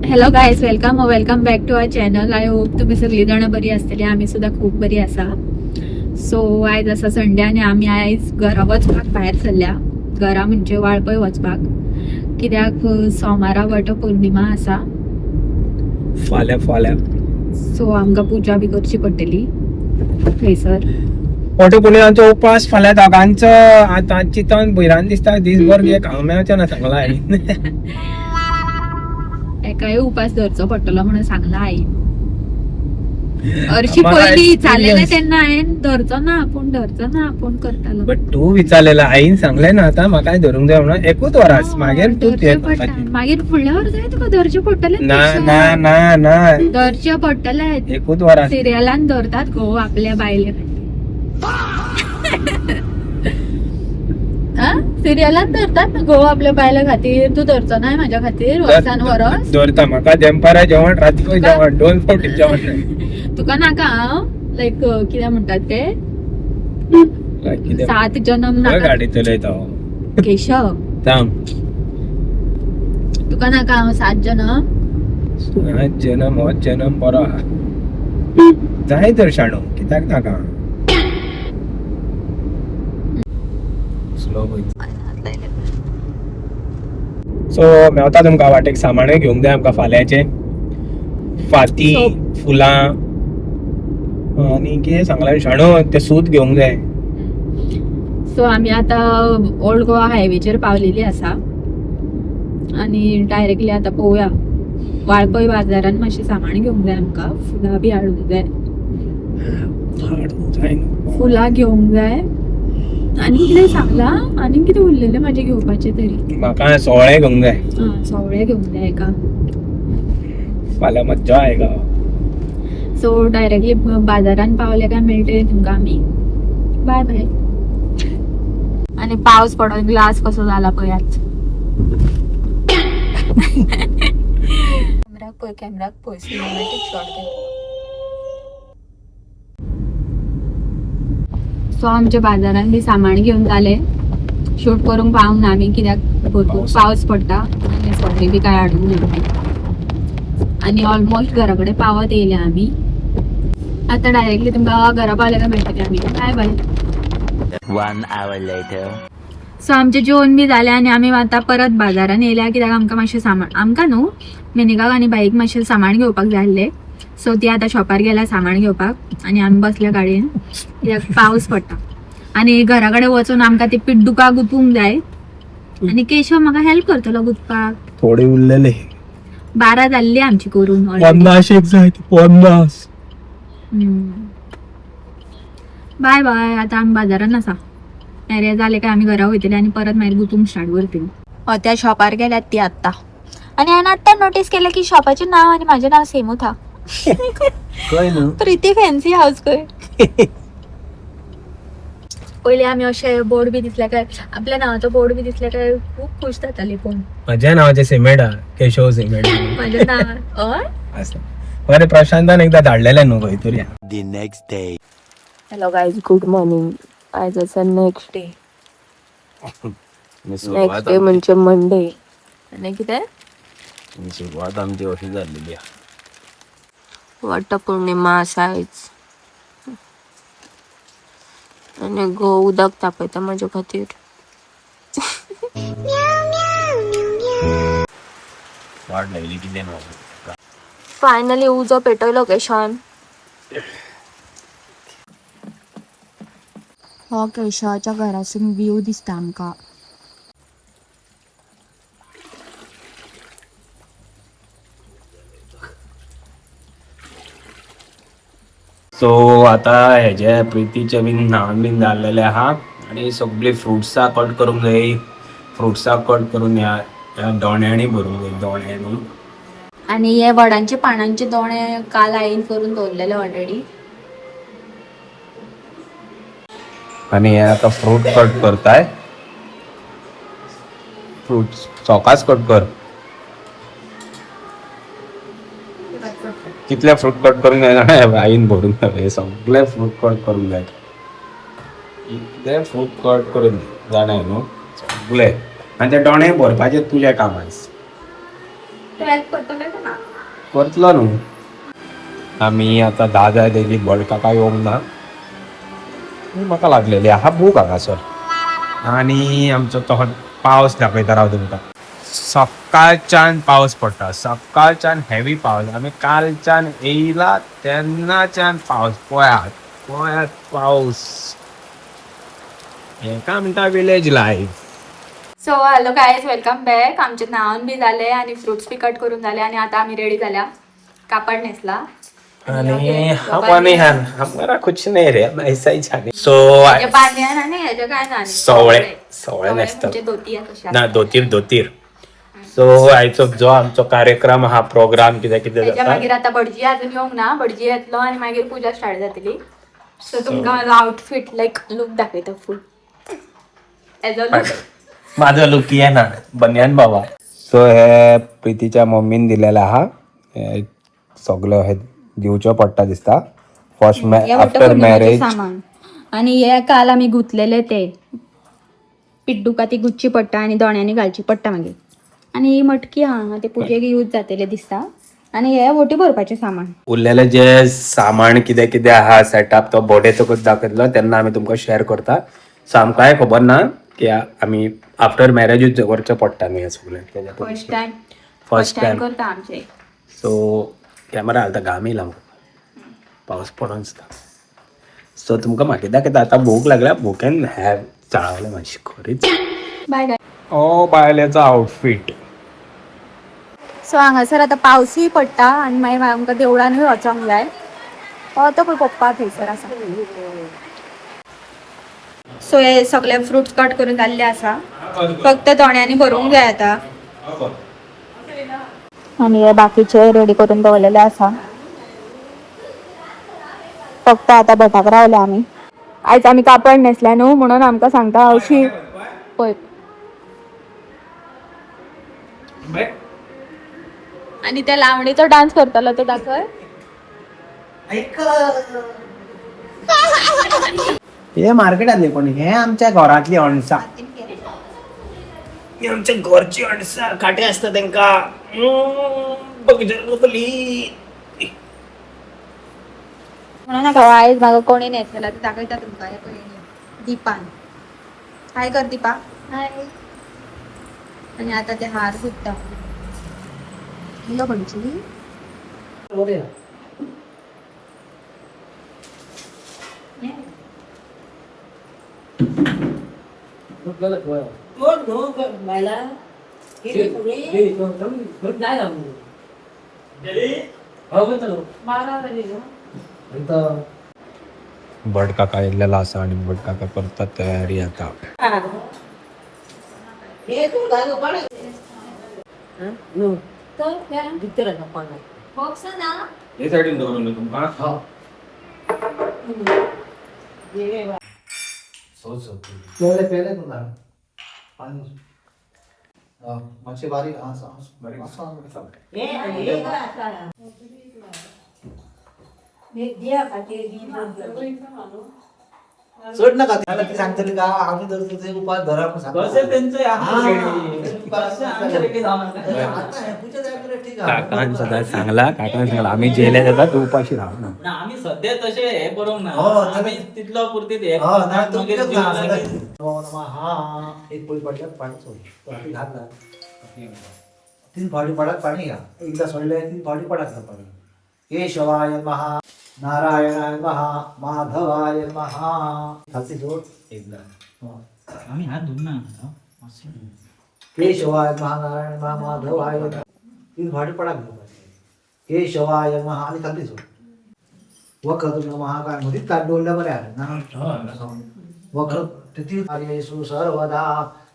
Hello guys, welcome welcome back to our channel. I hope तुम्ही सगळी जण बरी असतली. आम्ही सुद्धा खूप बरी आसा. सो आयज आसा संडे आनी आमी आयज घरा वचपाक भायर सरल्या. घरा म्हणजे वाळपय वचपाक, कित्याक सोमारा वट पौर्णिमा आसा. फाल्यां फाल्यां. सो आमकां पुजा बी करची पडटली थंयसर. वट पौर्णिमाचो उपास फाल्यां दोगांचो. आतां चिंतन भुयरान दिसता दीसभर कितें खावंक मेळचें ना सांगलां आईन. एकाय उपास धरचो पडटलो म्हणून सांगला आईन. हरशी आम्हाला पयली विचारलेलें experience. तेन्ना हांवें, धरचो ना आपूण, धरचो ना आपूण करतालो. बट तूं विचारलेला, आईन सांगलें ना आतां म्हाकाय धरूंक जाय म्हणून. एकूच वरास मागीर तूं धरचें पडटा. मागीर फुडल्या वर्साय तुका धरचें पडटलें. ना ना ना ना, धरचें पडटलें. एकूच वरास. सिरियलान धरतात घोव आपल्या बायले. सिरियलान धरतात ना घोव आपल्या बायले खातीर. तूं धरचो ना म्हाज्या खातीर वर्सान वरस? दवरता. म्हाका देमपारा जेवण, रातको जेवण, दोन फावटी जेवण. तुका नाका हांव लायक कितें म्हणटात ते, कितें? सात जन्म खंय नाका. गाडी चलयता हो? केशव. थांब. तुका नाका हांव सात जन्म? हा जनम, हो जनम बरो आहा. जाय तर शाणू, कित्याक नाका? स्लो. सो मेवता तुमकां वाटेक. सामानूय घेवंक जाय आमकां फाल्यांचें. फाती, फुलां आनी कितें सांगलां शाणू, तें सूत घेवंक जाय. सो आमी आतां ओल्ड गोवा हायवेचेर पावलेली आसा आनी डायरेक्टली आतां पळोवया. वाळपय बाजारान मातशें सामान घेवंक जाय आमकां. फुलां बी हाडूंक जाय. हाडूंक जाय न्हू. फुलां घेवंक जाय आनी कितें सांगलां, आनी कितें उरलेलें म्हाजें घेवपाचें तरी. म्हाका सोळे घेवंक जाय. आं, सवळे घेवंक जाय एका. फाल्यां मज्जा आयगा. सो डायरेक्टली बाजारान पावले काय मेळटले तुमकां आमी. बाय बाय. आनी पावस पडोन ग्लास कसो जाला पळयात. कॅमेराक पळय, कॅमेराक पळय, सिनेमॅटीक शॉट घे. सो आमच्या बाजारान बी सामान घेवन जालें. शूट करूंक पावंक ना आमी, कित्याक भरपूर पावस. पावस पडटा आनी सगळें बी कांय हाडूंक ना आमी. आनी ऑलमोस्ट घरा कडेन पावत येयल्या आमी आतां. डायरेक्टली तुमकां घरा पावले काय मेळटले आमी. Bye bye. One hour later. So आमचें जेवण बी जालें आनी आमी आतां परत बाजारान येयल्या, कित्याक आमकां मातशें सामान, आमकां न्हू, मेनिकाक आनी बाईक मातशें सामान घेवपाक जाय आसलें. सो ती आतां शॉपार गेल्या सामान घेवपाक आनी आमी बसल्या गाडयेन, कित्याक पावस पडटा आनी घरा कडेन वचून आमकां ती पिड्डुकां गुंतूंक जाय आनी केशव म्हाका हेल्प करतलो गुंतपाक. थोडे उरलेले. 12 जाल्ली आमची करून already. 50 एक जाय, 50. बाय बाय. आतां आमी बाजारान आसा. एरे जाले काय आमी घरा वयतले आनी परत मागीर गुंतूंक स्टार्ट करतली. त्या शॉपार गेल्यात ती आत्तां आनी हांवें आत्तां नोटीस केलें की शॉपाचें नांव आनी म्हाजें नांव सेमूच आहा. खंय न्हू? प्रिती फॅन्सी हाऊस खंय. पयलीं आमी अशे बोर्ड बी दिसले काय, आपल्या नांवाचो बोर्ड बी दिसले काय खूब खूश जाताली कोण. म्हज्या नांवाचें सिमेंट आहा, केशव सिमेंट. म्हाजें नांव हय. आसा बरें, प्रशांतान एकदां धाडलेलें न्हू खंय तरी. The next day. Hello guys, good morning. आयज आसा नेक्स्ट डे. नेक्स्ट डे म्हणजे मंडे. आनी कितें? सुरवात आमची अशी जाल्लेली आहा. वटपौर्णिमा आसा आयज आनी घोव उदक तापयता म्हज्या खातीर. वाट लायली कितें न्हू. फायनली उजो पेटयलो केशवान. हो केशवाच्या घरासून व्यू दिसता आमकां. सो आता हेजे प्रितीचे बीन न्हाण बीन जाल्लेले आहा आनी सगळीं फ्रुट्सां कट करूंक जाय. फ्रुट्सां कट करून ह्या ह्या दोण्यांनी भरूंक जाय, दोण्यांनी. आनी हे वडांचे पानांचे दोणे काल आईन करून दवरलेले ऑलरेडी. आनी हे आता फ्रूट कट करताय. फ्रूट सवकास कट कर. कितले फ्रूट कट करूंक जाय जाणा? आईन भरून हे सगळे फ्रूट कट करूंक जाय. इतले फ्रूट कट करून जाणा न्हू सगळे, आनी ते दोणे भरपाचे तुजें काम आयज. बॅग करतले ना. करतलो न्हू. आमी आतां 10 जाय तेजी भट काका येवंक ना, म्हाका लागलेली आहा भूक हांगासर. आनी आमचो तो पावस दाखयता राव तुमकां. सकाळच्यान पावस पडटा, सकाळच्यान हेवी पावस. आमी कालच्यान येयला तेन्नाच्यान पावस. पळयात पळयात पावस, हेका म्हणटा village life. So hello guys, welcome back. आमचे न्हावन बी जाले आणि फ्रुट्स बी कट करून झाले आणि आता आम्ही रेडी झाल्या, कापड नेसला. आणि हम नहीं, हमारा कुछ नहीं रे, हम ऐसा ही जाने. सो हेजे बांदयान आणि हेजे काय ना. सवळे सवळे नेसतात. म्हणजे धोती आहे तशी. ना, धोतीर धोतीर. सो आयचो जो आमचो कार्यक्रम हा, प्रोग्राम कितें कितें त्याच्या जाता. मागीर आता भटजी अजून येवंक ना, भटजी येतलो आणि मागीर पूजा स्टार्ट जातली. सो तुमकां माझो आउटफिट लायक लूक दाखयता फूल एजो लूक. माझा लुक ये ना बनियान बाबा. सो हे प्रितीच्या मम्मीन दिलेला हा, हे सगळं हे दिवचो पडटा दिसता फर्स्ट हे आफ्टर वटपौर्णिमेचें मॅरेज. सामान आणि हे काल आमी गुंतलेले ते पिड्डुका, ती गुच्ची पडटा आणि दोण्यांनी घालची पडटा मागीर. आणि ही मटकी हा, ते पुजेक यूज जातले दिसता. आणि हे ओटी भरपाचें सामान. उरलेले जे सामान कितें कितें आहा सेटअप तो बोडेतकूच दाखयतलो तेन्ना आमी तुमकां शेअर करता. सो आमकांय खबर ना की आमी आफ्टर मॅरेजूच करचें पडटा न्हू हें सगळें. First time. फर्स्ट टायम करता आमचे. सो कॅमेरा घालता, घाम येयला म्हाका पावस पडोन सुद्दां. सो तुमकां मागीर दाखयता. आतां भूक लागल्या, भुकेन हे चाळवलें मातशी खरीच. बाय गाय. ओ बायलेचो आउटफीट. सो हांगासर आतां पावसूय पडटा आनी मागीर आमकां देवळानूय वचोंक जाय. हो तो पळय पप्पा थंयसर आसा. सो हे सगळे फ्रुट्स कट करून जाल्ले आसा, फक्त दोण्यांनी भरूंक जाय आतां. आनी हे बाकीचे रेडी करून दवरलेले आसा, फक्त आतां भटाक रावले आमी. आयज आमी कापड न्हेसल्या न्हू म्हणून आमकां सांगता हौशी पळय. आणि त्या लावणीचो डान्स करतालो तो दाखय. हे मार्केटांतली कोण, हे आमच्या घरांतली अणसां, ही आमच्या घरची अणसां, कांटे आसता तेंका. म्हणून नाका आयज म्हाका कोणी न्हेसलेला ते दाखयता तुमकां. हे पळय दीपान, हाय कर दीपा. हाय. आणि आता ते हार गुंतता. इलो खंयची. भट काका येयल्लेलो आसा आणि भट काका करता तयारी आता. हे सायडीन दवरून तुमकां. पहले पहले तो ना पाणी. हा, मातशे बारीक हा, बारीक. चड नाका त्याला, ती सांगतली का आम्ही जर तुझे उपाय धरा म्हणून सांगतो. आता हे पूजा जाय ठीक आहे. काकान सदांच सांगला, काकान सांगला आमी जेले जाता तूं उपाशी राव ना. ना, आमी सध्या तशें हे करूंक ना. हो, आमी तितलो पुरती हे हो ना. मागीर तुमचेच ना जेवला सगळं. की नमो नमः. हा, एक पोळी पडल्यात पाणी सोड, पाणी घातला, तीन फावटी पडात पाणी घ्या. एकदा सोडले तीन फावटी पडात ना पाणी. केशवाय नमः, नारायणाय नमः, माधवाय नमः. खालती सोड. एकदा. हा. आमी हात धुवून ना. केशवाय नमः, नारायण नमः, माधवाय नमः. तीन फावटी पडात ना पाणी. केशवाय नमः आणि खालती सोड. वक्रतुंड महाकाय मध्ये ताट डोलल्या बऱ्या आहे ना. वक्र तिथी सर्वदा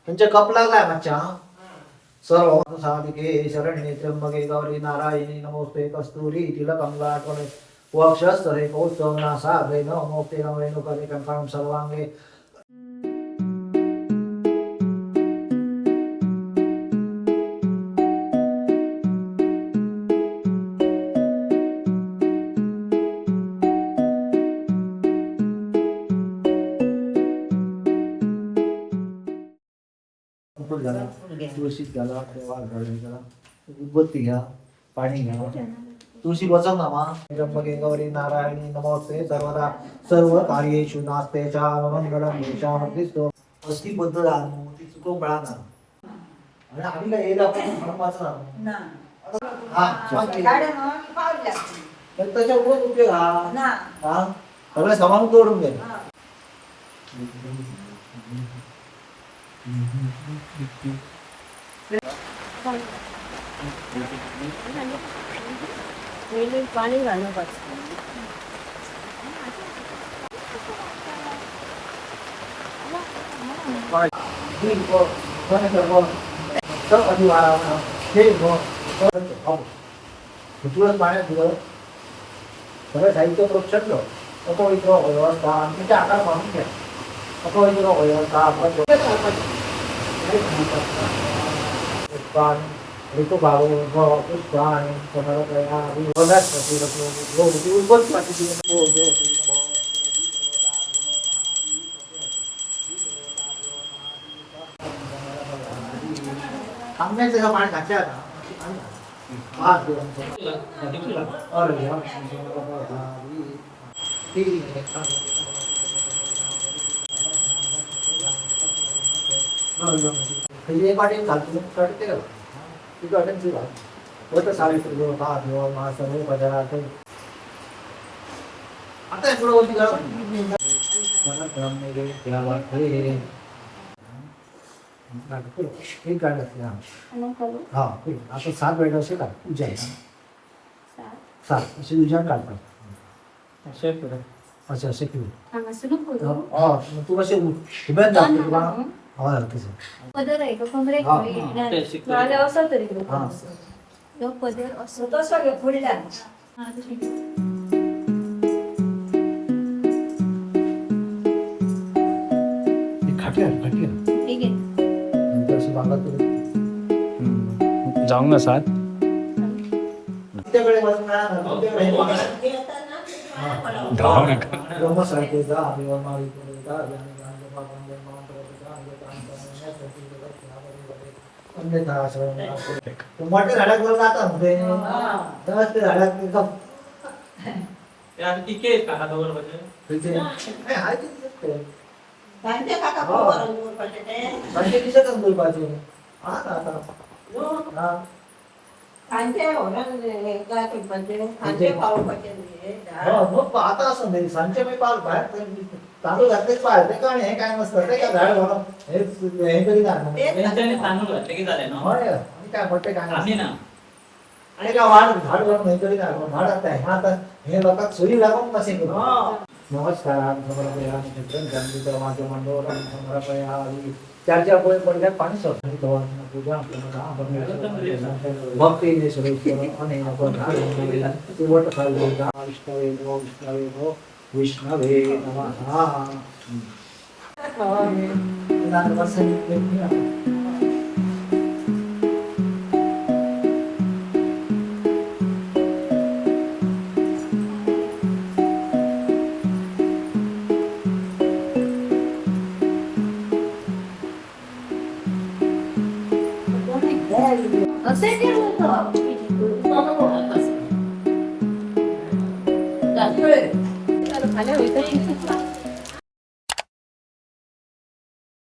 त्यांच्या कप लागलाय मातशा. सर्व साधिके शरण्ये त्र्यंबके गौरी नारायणी नमोस्ते. कस्तुरी तिलकं लाटवणे वक्षस्थले कौस्तव नासाग्रे नमोक्ते नवेणुकरे कंकणं सर्वांगे. झाला, तुळशीत घाला, देवा घाला. उदबत्ती घ्या, पाणी घ्या, तुळशी बचव ना मा. त्र्यंबके गौरी नारायणी नमोस्ते सर्वदा सर्व कार्येषु नास्ते चा मंगलम येषाम क्रिस्तो. असली पद्धत आहा न्हू ती चुकोवंक मेळना. आणि आमी काय येयला म्हणून वाचना. हा, तर त्याच्या उपयोग उपयोग हा हा सगळं सामान दवरूंक जाय. पाणी घालून. तुळस पाण्यात दिलं, सगळं साहित्य प्रोक्षणलं, अपवित्र व्यवस्था तुमच्या आकार मानून घ्या. अपवित्र व्यवस्था ऋतुभाव पुष्पाणि समर्पयामि. वनस्पती आंब्याचं पाणी घातलं आता. पाच. अर्घ्यं खंयची एक वाटेन घालतलो ते घाल, तुका वाटेन ती घाल. वट सावित्री देव मा सर्व पदार्थ. आता थोडं वरती घाल. एक गाड घातली. हा हा, आता 7 वेळ असे काढ पूजा. 7 असे उज्यान काढतात असे असे किलो. हय, तूं कशें उबेन दाखयता तुका. हय, तशें. पदर आहे का कमरेक? हा. असो तरी. हा. पदर असो. तसो घे फुडल्यान. हा, तशें. खाटी हाड, खाटी हाड. ठीक आहे. नंतर अशी बांगला तुला. जावंक ना 7. तुमच्याकडे वचून मेळना, तुमच्याकडे धांव नाका. ब्रह्मसारखे मोठ्या झाडाक वर जाता न्हू ते, तेव्हाच ते झाडाक एकदम. ते आतां टिके काका दवरपाचें. खंयचे? नाही, हाय ते दिसत ते. तांचे काका हो. करून दवरपाचें तें. तांचे दिसतच दवरपाचे हा ना आता. हा. तांचे व्हडल्यान हें काय करपाचें, तांचे पावोवपाचें न्ही झाड. हो, मग आता असं नाही, सांजचे मागीर पावस भायर तांदूळ घातले पाय ते काय हे काय नसतं ते काय झाड घालून हे हे तरी ना न्हू. तेच. तेंच्यांनी तांदूळ घातले की जालें न्हू. हय, आनी काय मोठें काय नसता. आमी ना. आनी काय वाड झाड घालून हे तरी ना, झाड आता हे आता हे लोकांक सुरी लागून कशें करूं. नमस्कार समर्पयामि छत्रं चांदितमाचमण्डोरं समर्पयामि. चार चार पोळे पडल्यात पाणी सोड. पूजा भक्ती अनेन विष्णवे नमो विष्णवे नमो विष्णवे नमः. असें तें उरता. फाल्यां वयता.